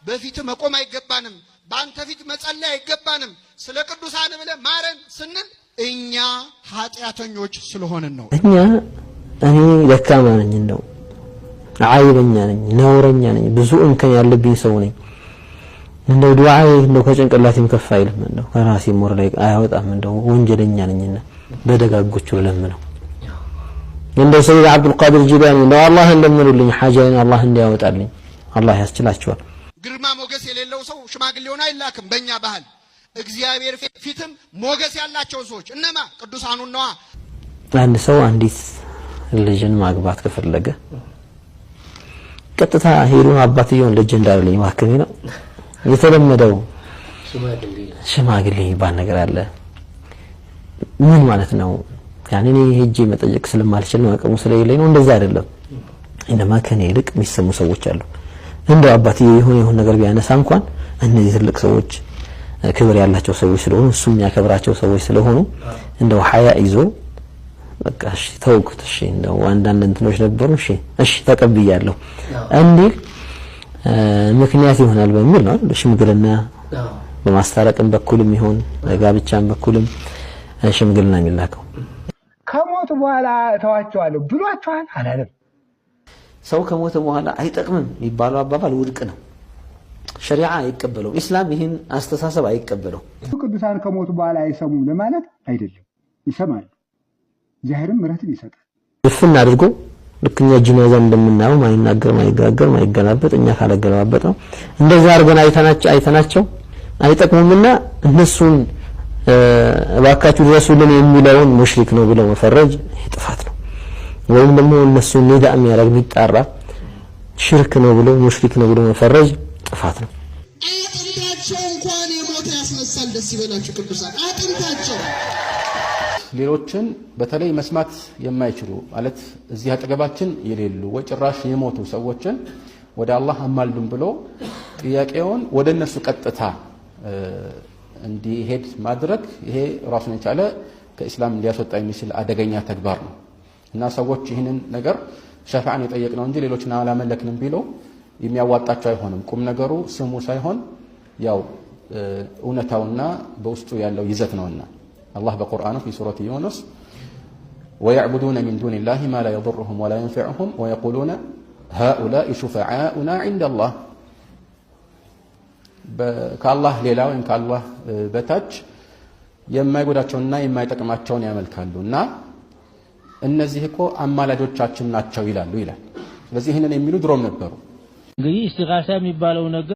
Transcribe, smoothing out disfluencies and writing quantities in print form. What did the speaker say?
በፊት መቆም አይገባንም፣ በአንተ ፊት መጸለይ አይገባንም፣ ስለ ቅዱሳን ብለህ ማረን ስንል እኛ ኃጢአተኞች ስለሆንን ነው። እኔ ደካማ ነኝ፣ እንደው አይበኛ ነኝ፣ ነውረኛ ነኝ፣ ብዙ እንከን ያለብኝ ሰው ነኝ። እንደው ዱዓዬ እንደው ከጭንቅላቴም ከፍ አይልም፣ እንደው ከራሴም ወር ላይ አያወጣም። እንደው ወንጀለኛ ነኝና በደጋጎቹ ለምነው እንደው ሰይድ አብዱልቃድር ጂላኒ እንደው አላህን ለምኑልኝ፣ ሐጃዬን አላህ እንዲያወጣልኝ አላህ ያስችላቸዋል። ግርማ ሞገስ የሌለው ሰው ሽማግሌ ሆኖ አይላክም። በእኛ ባህል እግዚአብሔር ፊትም ሞገስ ያላቸው ሰዎች እነማ ቅዱሳኑን ነዋ። አንድ ሰው አንዲት ልጅን ማግባት ከፈለገ ቀጥታ ሄዶ አባትየውን ልጅ እንዳለኝ እባክህ ነው የተለመደው። ሽማግሌ የሚባል ነገር አለ። ምን ማለት ነው? ያኔ እኔ ሄጄ መጠየቅ ስለማልችል ነው፣ አቅሙ ስለሌለኝ ነው። እንደዛ አይደለም። إنما ከኔ ይልቅ የሚሰሙ ሰዎች አሉ። እንደው አባትየው የሆነ የሆነ ነገር ቢያነሳ እንኳን እነዚህ ትልቅ ሰዎች ክብር ያላቸው ሰዎች ስለሆኑ፣ እሱ የሚያከብራቸው ሰዎች ስለሆኑ፣ እንደው ሀያ ይዞ በቃ እሺ ተውኩት፣ እሺ እንደው አንዳንድ እንትኖች ነበሩ፣ እሺ እሺ ተቀብያለሁ እንዲል ምክንያት ይሆናል በሚል ነው ሽምግልና በማስታረቅም በኩልም ይሁን በጋብቻም በኩልም ሽምግልና የሚላከው። ከሞቱ በኋላ እተዋቸዋለሁ ብሏቸዋል አላለም? ሰው ከሞተ በኋላ አይጠቅምም የሚባለው አባባል ውድቅ ነው። ሸሪዓ አይቀበለውም። ኢስላም ይህን አስተሳሰብ አይቀበለውም። ቅዱሳን ከሞቱ በኋላ አይሰሙም ለማለት አይደለም፣ ይሰማሉ። እግዚአብሔርም ምሕረትን ይሰጣል። ድፍን አድርጎ ልክ እኛ ጅናዛ እንደምናየው ማይናገር፣ ማይጋገር፣ ማይገላበጥ እኛ ካለገለባበጥ ነው እንደዛ አድርገን አይተናቸው አይጠቅሙምና እነሱን እባካችሁ ድረሱልን የሚለውን ሙሽሪክ ነው ብለው መፈረጅ ይሄ ጥፋት ነው። ወይም ደግሞ እነሱን ኒዳ የሚያደርግ የሚጣራ ሽርክ ነው ብሎ ሙሽሪክ ነው ብሎ መፈረጅ ጥፋት ነው። አጥንታቸው እንኳን የሞተ ያስነሳል። ደስ ይበላችሁ ቅዱሳን፣ አጥንታቸው። ሌሎችን በተለይ መስማት የማይችሉ፣ ማለት እዚህ አጠገባችን የሌሉ ወይ ጭራሽ የሞቱ ሰዎችን ወደ አላህ አማልዱን ብሎ ጥያቄውን ወደ እነሱ ቀጥታ እንዲሄድ ማድረግ ይሄ ራሱን የቻለ ከኢስላም ሊያስወጣ የሚችል አደገኛ ተግባር ነው እና ሰዎች ይህንን ነገር ሸፋዓን የጠየቅነው እንጂ ሌሎችን አላመለክንም ቢሉ የሚያዋጣቸው አይሆንም። ቁም ነገሩ ስሙ ሳይሆን ያው እውነታውና በውስጡ ያለው ይዘት ነውና አላህ በቁርአኑ في سورة يونس ويعبدون من دون الله ما لا يضرهم ولا ينفعهم ويقولون هؤلاء شفعاؤنا عند الله። ከአላህ ሌላ ወይም ከአላህ በታች የማይጎዳቸውንና የማይጠቅማቸውን ያመልካሉ እና እነዚህ እኮ አማላጆቻችን ናቸው ይላሉ ይላል። ስለዚህ ይህንን የሚሉ ድሮም ነበሩ። እንግዲህ ኢስቲጋሳ የሚባለው ነገር